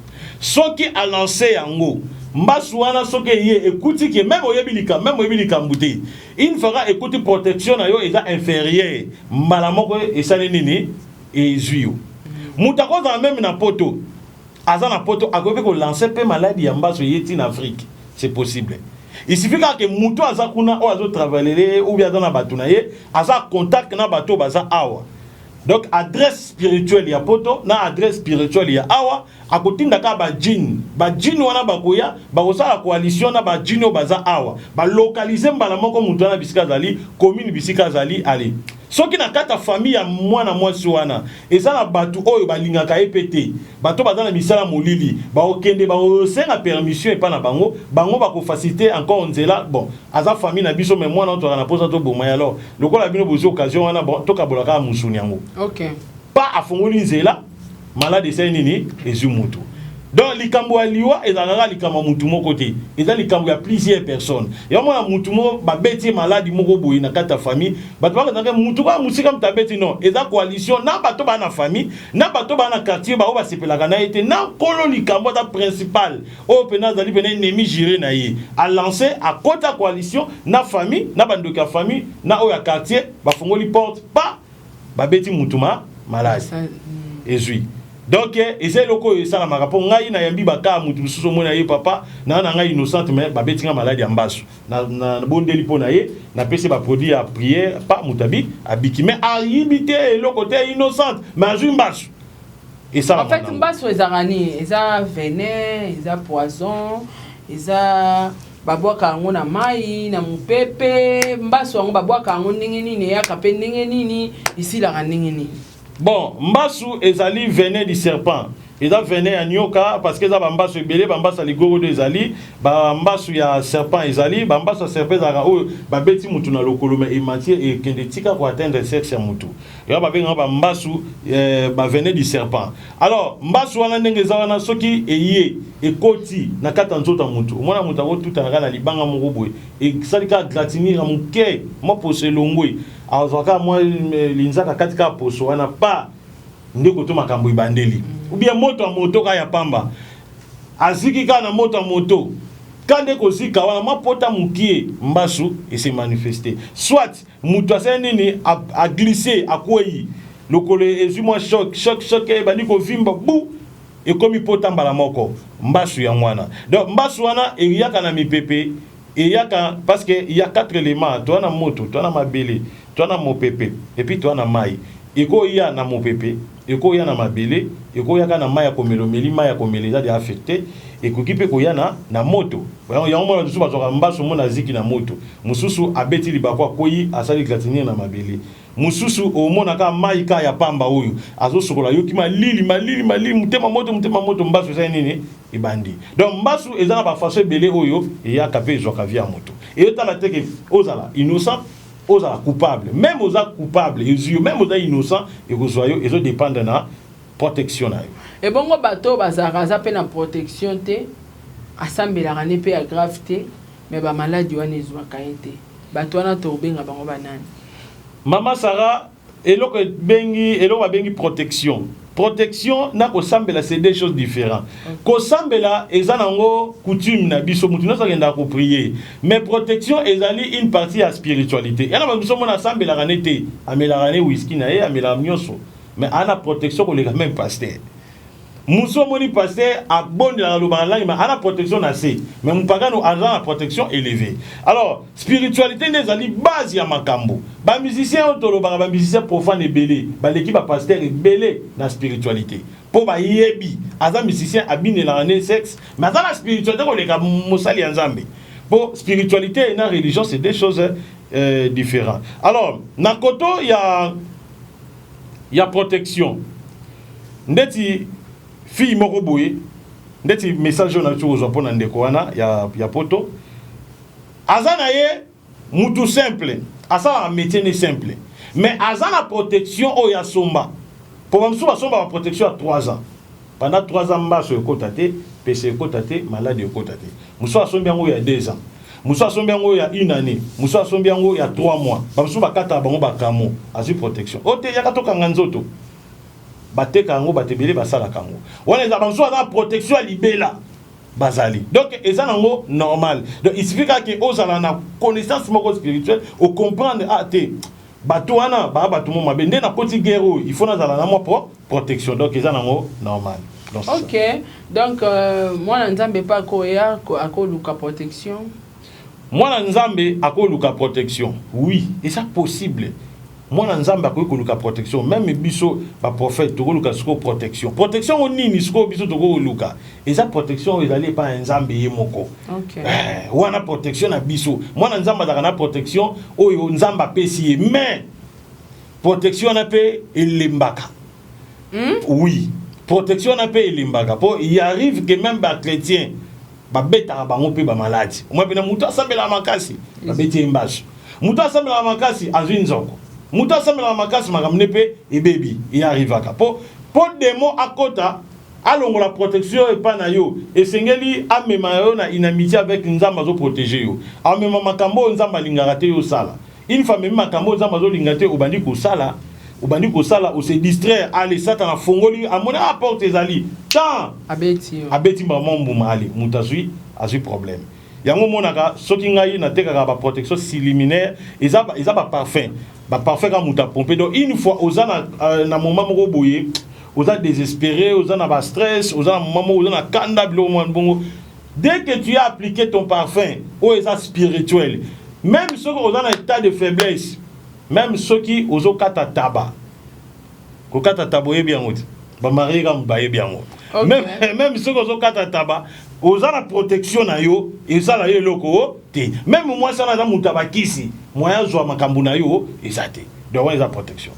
Soki alance yango, mbasu wana soki eye ekuti ke meme oyebi likambo, meme oyebi likambo te, une fois kaka ekuti protection na yo eza inférieure, mbala moko esali nini? Ezwi yo. Moto akozala meme na poto, aza na poto, akoki mpe kolancer mpe maladi ya mbasu eye ti na Afrique, c'est possible. Il suffit kaka ke moto aza kuna oyo azo travailler ou bien aza na bato na ye, aza contact na bato oyo baza awa. Donc adresse spirituelle ya poto na adresse spirituelle ya awa, akotinda kaka ba djinn. Ba djinn wana bakoya, bakosala coalition na ba djinn oyo baza awa, balocaliser mbala moko moto wana bisika azali, commune bisika azali. Ale soki na kati ya famille ya mwana mwasi wana eza na bato oyo balingaka ye mpe te, bato baza na misala molili, bakokende bakosenga permission epa na bango, bango bakofaciliter encore nzela. Bon, aza famille na biso, mais mwana oyo tozalaka na mposa toboma ye, alors lokola bino bozwi occasion wana, bon, tokabola kaka mosuni yango. Pa afongoli nzela, malade esali nini? Ezwi mutu. Donc likambo ya liwa ezalaka kaka likambo ya mutu moko te, eza likambo ya plusieurs personnes. Yango mona mutu moko babeti ye maladi moko boye na kati ya famille, bato bakazaka mutu kaka mosika mutu abeti. Non, eza coalition na bato baa na famille, na bato baa na quartier, bao basepelaka na ye te, na nkolo likambo aza principal oyo mpena azali mpena ennemi juré na ye. Alance, akota coalition na famille, na bandoki ya famille, na oyo ya quartier, bafongoli porte pa babeti mutu ma maladi ezwi. Donc eza eloko oyo esalamaka, mpo ngai nayambi baka mutu mosusu, omoni ye papa na na ngai innocente, mais babeti nga maladi ya mbasu. Nabondeli mpo na ye, napesi baproduit ya prière, pa moto abi abiki, mais ayibi te, eloko te, innocente, mais azwi mbasu. En fait, mbasu ezalaka nini? Eza venin, eza poison, eza babwaka yango na mai, na mopepe? Mbasu yango babwaka yango ndenge nini? Eyaka mpe ndenge nini? Esilaka ndenge nini? Bon, mbasu ezali venin du serpent, eza venin ya nyoka, parce que eza bambasu ebele. Bambasu ya ligorodo ezali, bambasu ya serpent ezali. Bambasu ya serpent ezalaka oyo babeti mutu na lokolo, mais emati, ekende tika koatteindre sexe ya mutu. Yango babengaka bambasu bavenin du serpent. Alors mbasu wana, ndenge eza wana, soki eye ekoti na kati ya nzoto ya mutu, omona mutu akotutana kaka na libanga moko boye, esali kaka égratignure ya moke, mwa poso elongwe, azwa kaka mwa linzaka kati kaka poso wana, pa nde koto makambo ebandeli. Ou bien moto ya moto kaka ya pamba, aziki kaka na moto ya moto ka nde kozika wana, mwa pota mokie, mbasu ese manifeste. Soit moto asali nini, aglisse, akwei, lokolo ezwi mwa choc, choc, choc, ebandi kovimba, bu ekomi pota mbala moko, mbasu yango wana. Donc mbasu wana eyaka na mipepe, eyaka parce que il y a quatre éléments: toa na moto, toa na mabele, toa na mopepe et puis toa na mai. Ekoya na mopepe, ekoya na mabele, ekoyaka na mai ya komela, omeli mai ya komela, eza de affecté. Ekoki mpe koya na moto. Yango mona mosusu bazwaka mbasu, mona aziki na moto, mosusu abeti libako, akwei, asali égratignure na mabele, mosusu omonaka mai ka ya pamba oyo azosokola, yoki malili, malili, malili, motema moto, motema moto, mbasu ezali nini? Ebandi. Donc mbasu eza na bafaçon ebele oyo eyaka mpe ezwaka vie ya moto. Eyotala te ke ozala innocent, ozala coupable. Même oza coupable, ezwi yo, même oza innocent, ekozwa yo. Ezodépendre na protection na yo. Ebongo bato oyo bazalaka, aza mpe na protection te, asambelaka ne mpe ya grave te, mais bamaladi wana ezwaka ye te, bato wana tobenga bango banani? Mama Sara, eloko ebengi, eloko babengi protection, protection na kosambela, c'est deux choses différentes. Kosambela eza nango coutume na biso, motu nyonso akendaka koprier, mais protection ezali une partie ya spiritualité. Yana bato biso mona asambelaka ne te, amelaka ne whisky na ye, amelaka nyonso, mais ana protection koleka même pasteur mosu. Omoni pasteur abondelaka, alobaka langi, mais ana protection na se, mais mopagano aza na protection élevée. Alors spiritualité nde ezali base ya makambo. Bamusicien oyo tolobaka, bamusicien profane ebele baleki bapasteur ebele na spiritualité, mpo bayebi aza musicien, abinelaka ne sexe, mais aza na spiritualité koleka mosali ya Nzambe, mpo spiritualité na religion, c'est deux choses différentes. Alors na koto ya protection, ndeti fille moko boye, ndeti message oyo nauti kozwa mpo na ndeko wana ya poto, aza na ye mutu simple, asalaka métier ne simple, mais aza na protection oyo asomba, mpo bamosusu basomba baprotection ya 3 ans. Pendant 3 ans, mbaso ekota te, pese ekota te, maladi ekota te. Mosusu asombi yango ya 2 ans, mosusu asombi yango ya une année, mosusu asombi yango ya 3 mois. Bamosusu bakataka bango bakamo, azwi protection oyo te, yaka tokanga nzoto. Bateka yango, bato ebele basalaka yango. Wana eza bamosusu baza na protection ya libela bazali. Donc eza nango normal. Donc il suffit kaka ke ozala na connaissance moko spirituelle, ocomprendre: ah te, bato wana baa bato mo mabe, nde nakoti guerre oyo, il faut nazala na mwa protection. Donc eza nango normal. Donc, c'est ça. Ok, donc mwana Nzambe mpe akoya akoluka protection? Mwana Nzambe akoluka protection, oui, eza possible. Mwana Nzambe akoki koluka protection. Même biso baprophète tokoluka sikoyo protection. Protection ngo nini sikoyo biso tokoluka? Eza protection oyo ezali epai ya Nzambe ye moko. Wana protection na biso. Mwana Nzambe azalaka na protection oyo Nzambe apesi ye, mais protection wana mpe elembaka. Oui, protection wana mpe elembaka, mpo il arrive que même bachrétien babetaka bango mpe bamaladi. Omoi mpena moto asambelaka makasi, babeti ye mbaso. Moto asambelaka makasi, azwi nzoko. Moto asambelaka makasi, makambo nde mpe ebebi. Earrivaka mpo démon akota, alongola protection epai na yo. Esengeli amema yo na inimitié avec Nzambe azoprotéger yo. Amema makambo oyo Nzambe alingaka te yo osala. Une fois amemi makambo oyo Nzambe azolinga te, obandi kosala, obandi kosala, ose distraire, ale Satana afongoli, amoni a porte ezali temps. Abeti yo. Abeti mbama mbuma, ale moto azwi problème. Yango omonaka soki ngai natekaka baprotection subliminaire, eza baparfum, baparfum kaka moto apompe. Donc une fois oza na moment moko boye, oza désespéré, oza na bastress, oza na moment moko, oza na kanda, biloko mwana bongo, dès que tu as appliqué ton parfum oyo eza spirituel, même soki oza na état de faiblesse, même soki ozokata taba, kokata taba oyebi yango te, bamariés kaka bayebi yango. Même soki ozokata taba, oza na protection na yo, ezala yo eloko te. Même mwasi wana aza moto ya bakisi, moyen azwa makambo na yo eza te. Donc wana eza protection.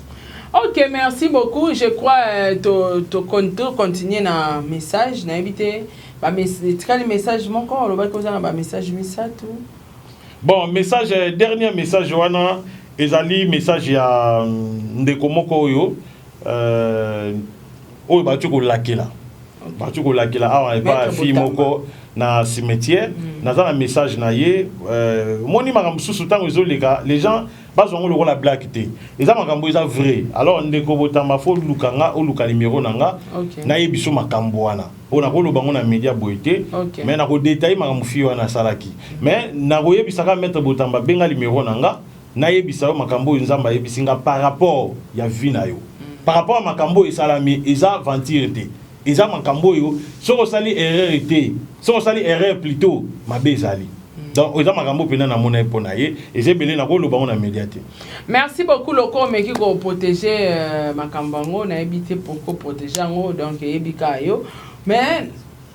Ok, merci beaucoup. Je crois to continuer na message. Nayebi te, etikali message moko, olobaki oza na bamessage misato. Bon, message, dernier message wana ezali message ya ndeko moko oyo bati kolakela awa epa ya fille moko na cimetière. Naza na message na ye. Omoni makambo mosusu ntango ezoleka, les gens bazwa yango lokola blague te, eza makambo eza vrai. Alors ndeko Botamba, faut oluka nga, oluka numéro na nga, nayebi so makambo wana mpo nakoloba ngo na média boye te. Mais nakodétailler makambo fille wana asalaki. Mais nakoyebisaka maître Botamba: benga numéro na nga, nayebisa yo makambo oyo Nzambe ayebisi nga par rapport ya vie na yo, par rapport ya makambo oyo esalami. Eza aventure te, eza makambo oyo soki osali erreur te, soki osali erreur plutôt, mabe ezali. Donc eza makambo mpena namona ye mpo na ye, eza ebele, nakoloba ngo na média te. Merci beaucoup. Loko omeki koprotéger makambo yango, nayebi te pourquoi protéger yango. Donc eyebi kaka yo. Mais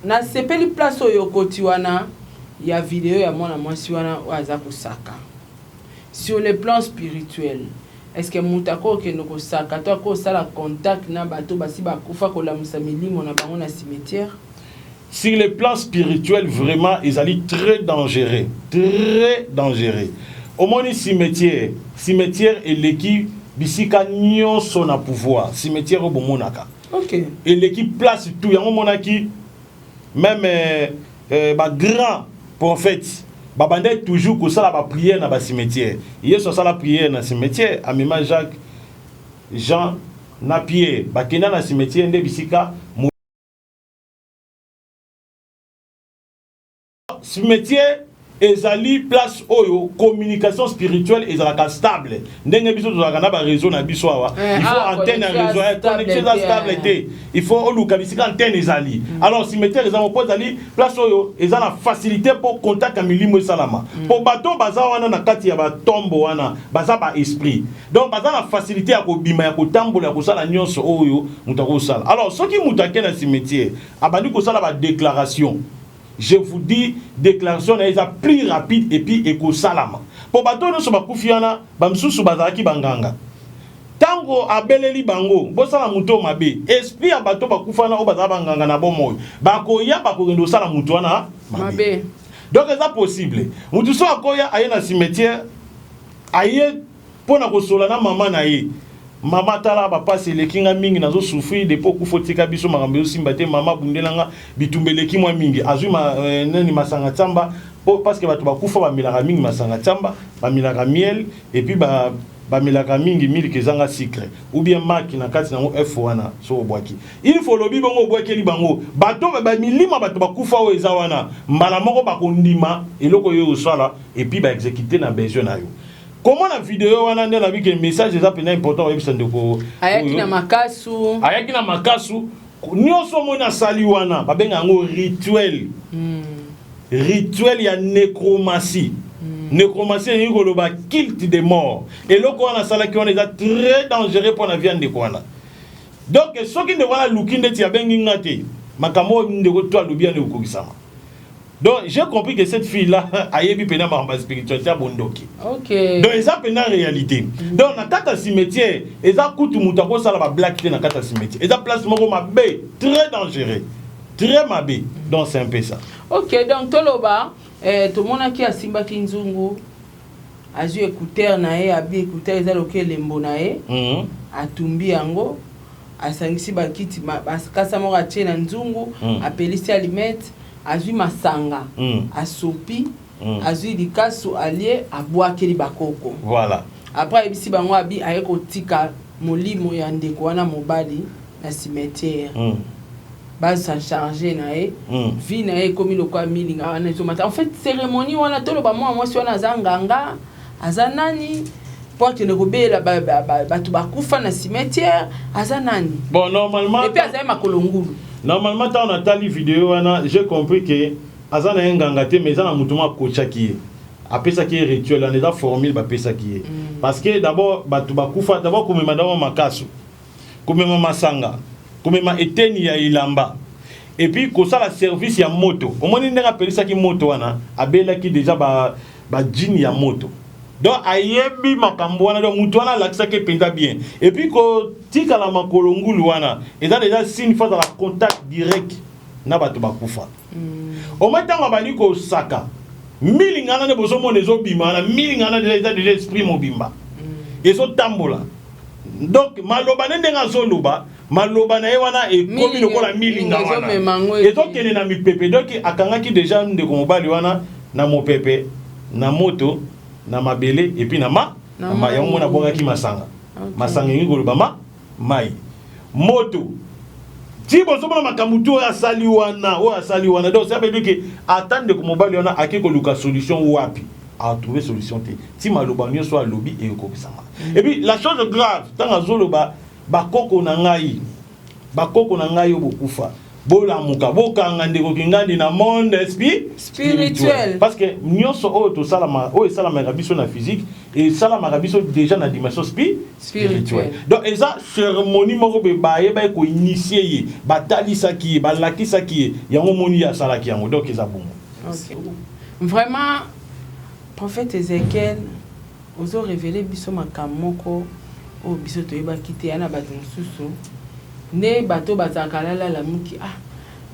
nasepeli place oyo okoti wana ya video ya mwana mwasi wana oyo aza kosaka. Sur le plan spirituel, est ce que moto akokende kosaka to akosala contact na bato basi bakufa, kolamusa milimo na bango na cimetière? Sur le plan spirituel, vraiment ezali très dangereux, très dangereux. Omoni cimetière, cimetière eleki bisika nyonso na pouvoir. Cimetière oyo bomonaka eleki place tout. Yango omonaki même bagrand prophète babandaki toujours kosala baprière na bacimetière. Yesu asala prière na cimetière, amema Jacques, Jean na Pierre, bakenda na cimetière nde bisika. Cimetière ezali place oyo communication spirituelle ezalaka stable. Ndenge biso tozalaka na baréseau na biso awa, il faut antenne ya réseau, connexion eza stable te, il faut oluka bisika antenne ezali. Alors cimetière eza mpo ezali place oyo eza na facilité mpo contact ya milimo esalama, mpo bato baza wana na kati ya batombo wana baza baesprit. Donc baza na facilité ya kobima, ya kotambola, ya kosala nyonso oyo moto akosala. Alors soki moto ake na cimetière, abandi kosala badéclaration, je vous dis, déclaration na ye eza plus rapide et puis ekosalama, mpo bato nyonso bakufi wana, bamisusu bazalaki banganga. Ntango abeleli bango bosala moto mabe, esprit ya bato bakufa wana oyo bazala banganga na bomoi bakoya, bakokende kosala moto wana mabe. Donc eza possible, motu so akoya, aye na cimetière, aye mpo na kosola na mama na ye: "Mama, tala, bapasi eleki nga mingi, nazosouffrir depuis okufa otika biso, makambo ezosimba te. Mama, bundelanga, bitumba eleki mwa mingi." Azwi nani, masanga ntsamba, po parce que bato bakufa bamelaka mingi masanga ntsamba, bamelaka miel et puis ba Bamelaka mingi miliki ezanga sucre ou bien maki na kati nango œuf wana. Soki obwaki, il faut olobi bongo, obwakeli bango bato bamilima, bato bakufa oyo eza wana, mbala moko bakondima eloko oyo osala et puis baexécute na besoin na yo. Komona video wana nde nabi ke message eza mpenza important oyebisa ndeko. Ayaki na makasu. Ayaki na makasu nyonso. Omoni asali wana, babenga yango rituel, rituel ya nécromancie. Nécromancie elingi koloba culte de mort. Eloko wana asalaki wana eza très dangereux mpo na vie ya ndeko wana. Donc soki ndeko wana aluki ndeti abengi nga te, makambo oyo ndeko to alobi wana ekokokisama. Donc j'ai compris que cette fille là ayebi mpenza makambo ya spiritualité ya bondoki. Donc eza mpenza réalité. Donc na kati ya cimetière eza kutu moto akosala bablagues te. Na kati ya cimetière eza place moko mabe, très dangereux, très mabe. Donc c'est un peu ça. Ok, donc toloba tomonaki asimbaki nzungu, azwi écouteur na ye, abi écouteur eza lokola elembo na ye. Atumbi yango, asangisi bakiti, bakasa moko atie na nzungu, apelisi allumette, azwi masanga, asopi, azwi likasu, alie, abwakeli bakoko. Après ayebisi bango, abi aye kotika molimo ya ndeko wana mobali na cimetière, baza charge na ye. Vie na ye ekomi lokola milinga wana ezomata. En fait, cérémonie wana, toloba mwana mwasi wana aza nganga, aza nani mpo akende kobelela bato bakufa na cimetière? Aza nani? Bon, normalement Et puis azali makolo ngulu. Normalement, ntango natali video wana, j'ai compris ke aza na ye nganga te, mais eza na motu moko akotiaki ye, apesaki ye rituel wana. Eza formule bapesaki ye, parce que d'abord bato bakufa, d'abord komema d'abord makasu, komema masanga, komema eteni ya elamba et puis kosala service ya moto. Omoni ndenge apelisaki moto wana, abelaki déjà bajini ba ya moto. Donc ayebi makambo wana. Donc motu wana alakisaki mpenza bien. Et puis kotikala makolo ngulu wana eza déjà signe faut azala contact direct na bato bakufa. Omoi ntango abandi kosaka milinga wana nde bozomona ezobima wana. Milinga wana déjà eza déjà esprit mobimba ezotambola. Donc maloba nde ndenge azoloba, maloba na ye wana ekomi lokola milinga wana ezokende na mipepe. Donc akangaki déjà ndeko mobali wana na mopepe, na moto, na mabele et puis na ma na yango mona abwakaki masanga. Masanga elingi koloba ma mai, moto. Ti bozomona makambo tu oyo asali wana, oyo asali wana. Donc ça veut dire que ata ndeko mobali wana ake koluka solution wapi, atrouve solution te. Ti maloba nyonso alobi ekokisama. Et puis la chose grave, ntango azoloba: "Bakoko na ngai, bakoko na ngai oyo bokufa, bolamuka, bokanga ndeko Kingandi na monde spirituel." Parce que nyonso oyo tosalama, oyo esalamaka biso na physique, esalamaka biso déjà na dimension spirituelle. Donc eza cérémonie moko boye bayebaki koinitier ye, batalisaki ye, balakisaki ye yango. Moni ye asalaki yango. Donc eza bongo. Okay. Vraiment, prophète Ézéchiel, ozo révéler biso makambo moko oyo biso toyebaki te. Ya na bato mosusu nde bato bazalaka lalala muki: "Ah,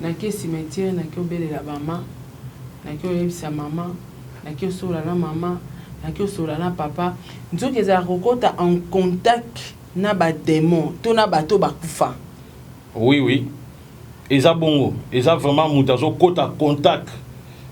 nake cimetière, nake obelela mama, nake oyebisa mama, nake osola na mama, nake osola na papa." Nzoki ezalaka kokɔta en contact na badémon to na bato bakufa. Oui, eza bongo. Eza vraiment moto azokɔta contact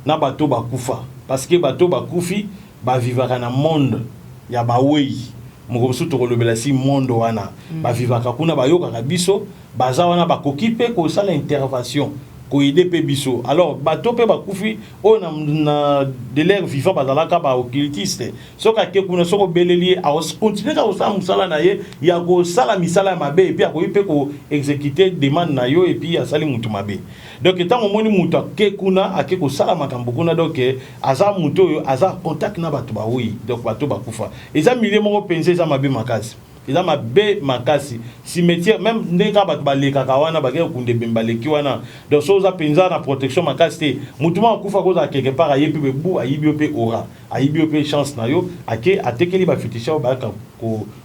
na bato bakufa, parce que bato bakufi bavivaka na monde ya bawei. Moko mosusu tokolobela si monde wana. Bavivaka kuna, bayokaka biso, baza wana, bakoki mpe kosala intervention, koaider mpe biso. Alors bato mpe bakufi oyo na de leur vivant bazalaka baoccultiste, soki ake kuna, soki obeleli ye, akontinue kaka kosala mosala na ye ya kosala misala ya mabe et puis akoki mpe koexécute demande na yo et puis asali motu mabe. Donc ntango omoni moto ake kuna, ake kosala makambo kuna, donc aza moto oyo aza contact na bato bawei, donc bato bakufa. Eza milieu moko mpenza eza mabe makasi, eza mabe makasi, cimetière. Même ndenge kaka bato balekaka wana, bakei kokunda ebembe, baleki wana. Donc so oza mpenza na protection makasi te, motu moko akufa kozala quelque part, aye mpe bebu, ayibi yo mpe aura, ayibi yo mpe chance na yo, ake atekeli baféticheur oyo bayaka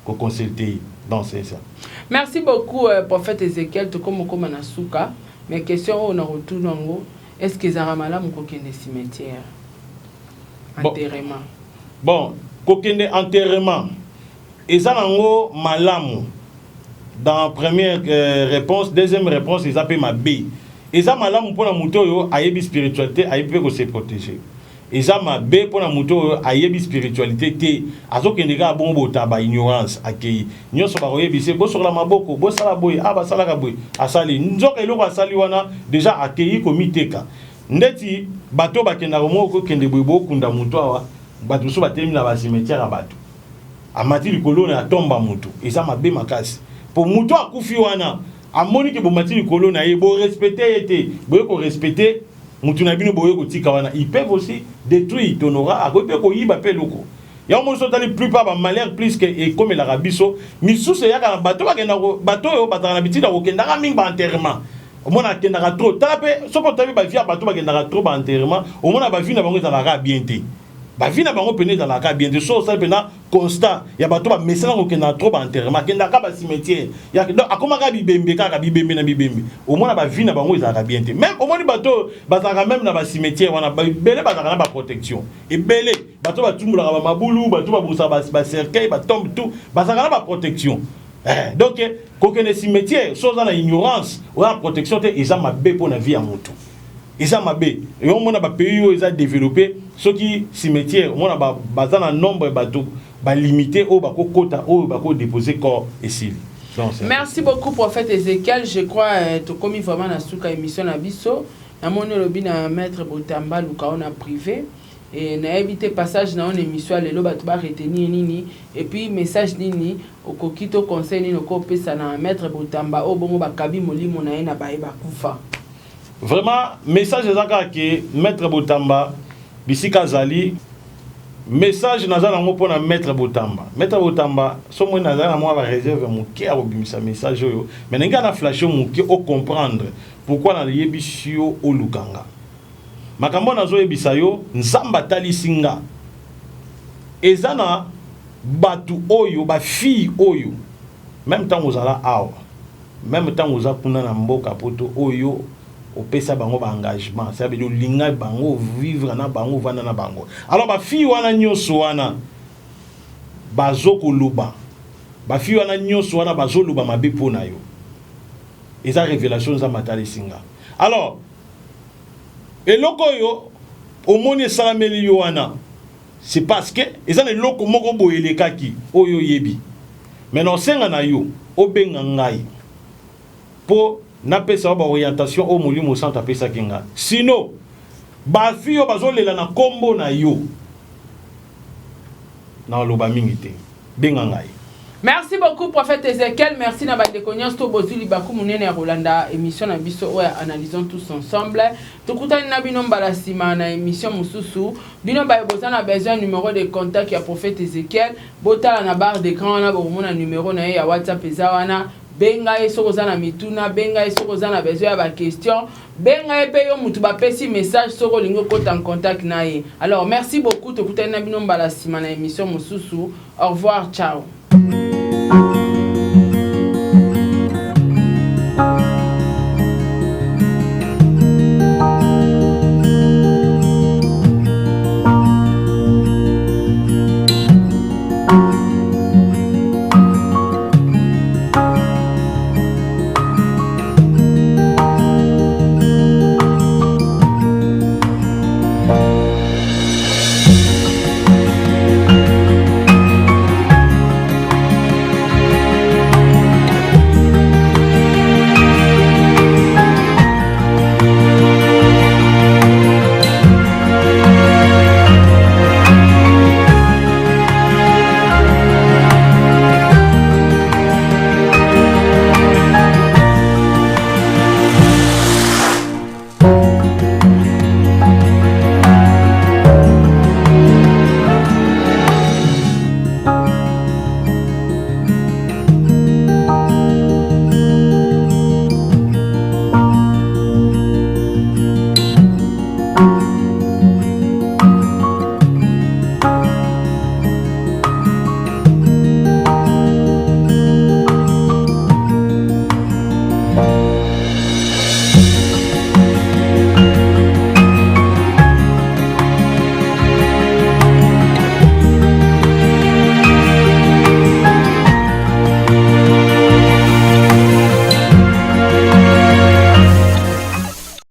koconsulte ye. Donc c'est ça. Merci beaucoup, prophète Ézéchiel. Tokóma okóma na suka, mais question oyo na kotuna yango: est ce que ezalaka malamu kokende cimetière, enterrement? Bon, kokende enterrement eza nango malamu dans première réponse. Deuxième réponse, eza mpe mabe. Eza malamu mpona moto oyo ayebi spiritualité, ayebi mpe kose protéger. Eza mabe mpo na moto oyo ayebi spiritualité te, azokende kaka bongo botaba ignorance, akei nyonso bakoyebisa bosokola maboko, bosala boye, a basalaka boye, asali nzoka eloko asali wana déjà akei komiteka. Ndeti bato bakendaka moko kokende boye, bokunda moto awa, bato mosusu batelemi na bacimetière ya bato, amati likolo na atomba moto. Eza mabe makasi, po moto akufi wana amoni ke bomati likolo na ye, borespecte ye te, boye korespecte mutu na bino, boye kotika wana, ils peuvent aussi détruire ton aura. Akoki mpe koyiba mpe eloko yango. Moni so otali plupart bamalheur plus ke ekomelaka biso, misusu eyaka na bato bakenda, bato oyo bazalaka na bitinda kokendaka mingi baenterrement. Omona akendaka trop. Tala mpe soki otali bavie ya bato bakendaka trop baenterrement, omona bavie na bango ezalaka bien te, bavie na bango pene ezalaka bien te. So osali mpena constat ya bato bamesana kokendaka trop baenterrement, akendaka bacimetière, donc akomaka bibembe, kaka bibembe na bibembe, omona bavie na bango ezalaka bien te. Même omoni bato bazalaka même na bacimetière wana, ebele bazalaka na baprotection ebele. Bato batumbolaka bamabulu, bato babongisaka bacercueil, batombe, tout, bazalaka na baprotection. Donc kokende cimetière so oza na ignorance, oza na protection te, eza mabe mpo na vie ya motu, eza mabe. Yo omona bapays oyo eza développé, soki cimetière omona baza na nombre ya bato balimité oyo bakokota, oyo bakodépose corps, esili. Merci beaucoup, prophète Ézéchiel. Je crois tokomi vraiment na suka émission na biso. Namoni olobi na maître Botamba luka o na privé e nayebi te passage na yo na émission ya lelo, bato baretenir nini et puis message nini okoki to conseil nini okopesa na maître Botamba oyo bongo bakabi molimo na ye na baye bakufa? Vraiment, message eza kaka ke maître Botamba bisika azali, message naza nango mpona maître Botamba. Maître Botamba, so moi naza na mwa baréserve moke ya kobimisa message oyo, mais ndenge na flash moke, ocomprendre pourquoi nayebisi yo olukanga. Makambo nazoyebisa yo, Nzambe atalisi nga eza na bato oyo, bafille oyo, même ntango ozala awa, même ntango oza kuna na mboka poto, oyo opesa bango baengagement, ça veut dire olinga bango, vivre na bango, ovanda na bango. Alors bafille wana nyonso wana bazokoloba, bafille wana nyonso wana bazoloba mabe mpo na yo. Eza révélation Nzambe atalisi nga. Alors eloko oyo omoni esalameli yo wana, c'est parce que eza na eloko moko boye elekaki oyo oyebi. Mais na osenga na yo obenga ngai mpo napesa yo baorientation oyo Molimo Santo apesaki nga. Sinon bafille oyo bazolela na nkombo na yo, naloba mingi te, benga ngai. Merci beaucoup, prophète Ezekiel. Merci na bandeko nyonso to bozwi libaku monene ya kolanda émission na biso oyo Analysons tous ensemble. Tokutani na bino mbala nsima na émission mosusu. Bino baye boza na besoin numéro de contact ya prophète Ezekiel, botala na barre d'écran wana, bokomona numéro na ye ya WhatsApp eza wana. Benga ye soki oza na mituna, benga ye soki oza na besoin ya baquestion, benga ye mpe yo mutu bapesi message soki olingi okota en contact na ye. Alors merci beaucoup, tokutani na bino mbala nsima na émission mosusu. Au revoir, ciao.